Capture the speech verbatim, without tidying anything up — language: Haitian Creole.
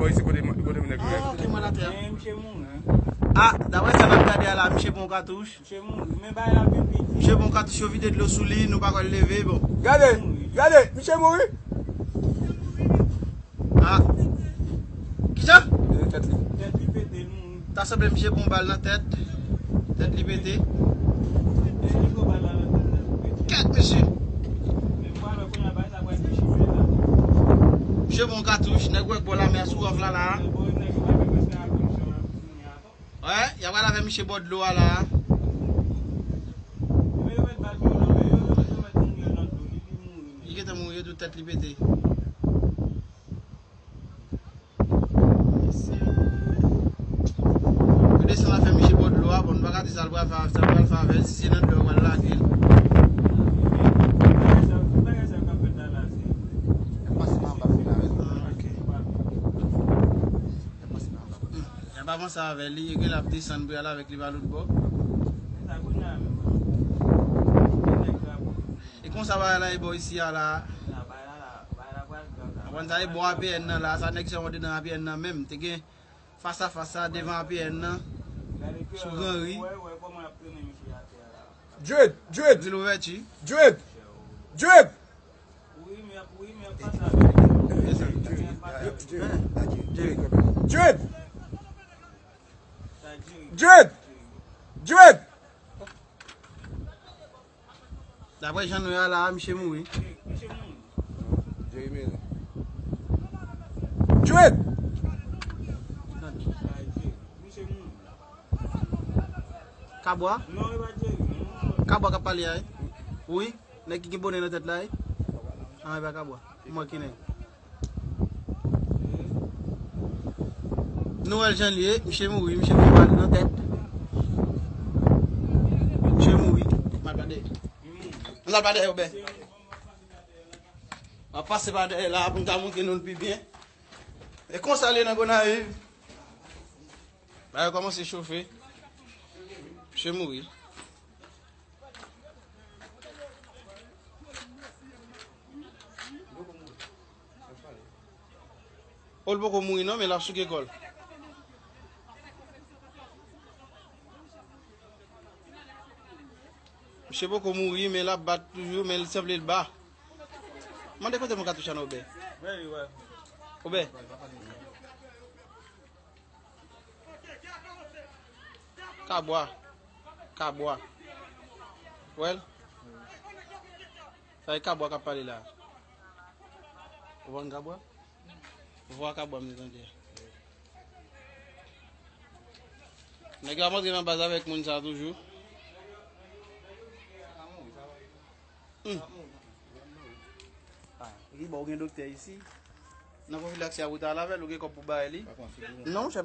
Isi kote, kote nèg yo. Ah, ok, mwen atè. Men misye mouri. Ah, daprè sa n ap gade a la, misye pran katouch. Misye mouri. Men bagay la vin piti. Misye pran katouch, yo vide dlo sou li, nou pa kwè l leve, bon. Gade, gade, misye mouri. Ah. Kijan? Tèt li. Tèt li pete, l mouri. Ta sanble misye pran bal nan tèt. Tèt li pete. Kèt, mesye. Misye pran katouch, nèg wè bò lamè a sou wòf la, la. Wè, y ap pral avè misye bò dlo a, la. Li gentan mouri, yo di w tèt li pete. Yo desann afè misye bò dlo a, bon, nou pa ka di sa l pral fè, sa l pral fè avè l, si se nan dlo yo pral lage l. Ah, ok. Hmm, y ap avanse avè li, e gen l ap desann pou y al avèk li pa lòt bò. E konsa bagay la ye bò isi a la. Konprann sa, e bò A P N nan la, sa nèg sa yo dedan A P N nan menm. Te gen fas a fas sa devan A P N nan. Sou Gran Ri. Dread, Dread, Vil Ouvèti. Dread, Dread. Dread. Dread. Dread. Daprè jan nou wè a la, misye mouri. Dread! Kabwa? Kabwa k ap pale a, wi. Wi. Nèg ki gen bonè nan tèt la, wi. Ah, e pa Kabwa. Mwen ki nèg. Nou wè l jan l ye, misye mouri, misye gen bal nan tèt. Misye mouri. M al pa dèyè. M al pa dèyè, Obè. M ap pase pa dèyè la pou m ka montre nou l pi byen. E konsa l ye nan Gonayiv. Bagay kòmanse chofe. Misye mouri. O, l poko mouri non, men l ap souke kò l. Misye poko mouri, men l ap bat toujou, men l sanble l ba. Mande kote mwen katouch an, Obè. Obè. Kabwa. Kabwa. Wè l? Sa e Kabwa k ap pale la. Ou konn Kabwa? Vwa Kabwa m te tande a. Nèg yo ap antre nan baz avèk moun sa toujou. Hmm. Epi bon, ou gen doktè isi. Nan konfilaksi a, ou ta al avè l, ou gen kòb pou bay li. Non, monchè.